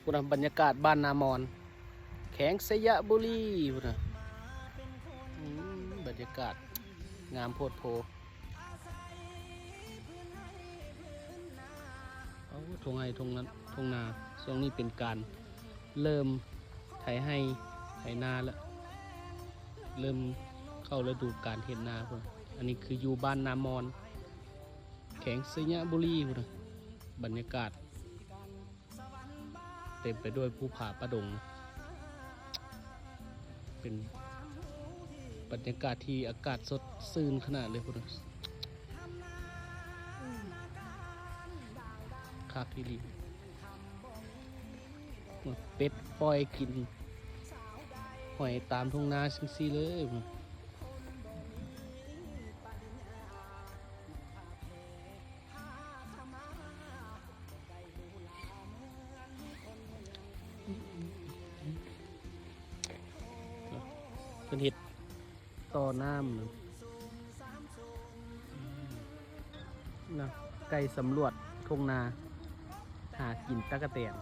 ພຸ້ນນະ ບັນຍາກາດບ້ານນາມອນ ແຂວງໄຊຍະບູລີ ພຸ້ນນະ. ອືມ ບັນຍາກາດງາມໂພດໂພ. ໂອ້ ທົ່ງໄຮ່ທົ່ງນາ ທົ່ງນາ ຊ່ວງນີ້ເປັນການເລີ່ມໄຖໄຮ່ໄຖນາແລ້ວ ເລີ່ມເຂົ້າລະດູການເຮັດນາພຸ້ນ. ອັນນີ້ຄືຢູ່ບ້ານນາມອນ ແຂວງໄຊຍະບູລີພຸ້ນນະ. ບັນຍາກາດເຕັມໄປດ້ວຍພູຜາປ່າດົງ ເປັນບັນຍາກາດທີ່ອາກາດສົດຊື່ນຂະໜາດເລີຍພຸ້ນນະ. ຄັກອີ່ຫຼີ. ເປັດປ່ອຍກິນຫອຍຕາມທົ່ງນາຈັ່ງຊີ້ເລີຍ. ເພິ່ນເຮັດ ຕໍ່ນ້ຳນະ. ໄກ່ສຳຫຼວດທົ່ງນາ ຫາກິນຕັກກະແຕນ.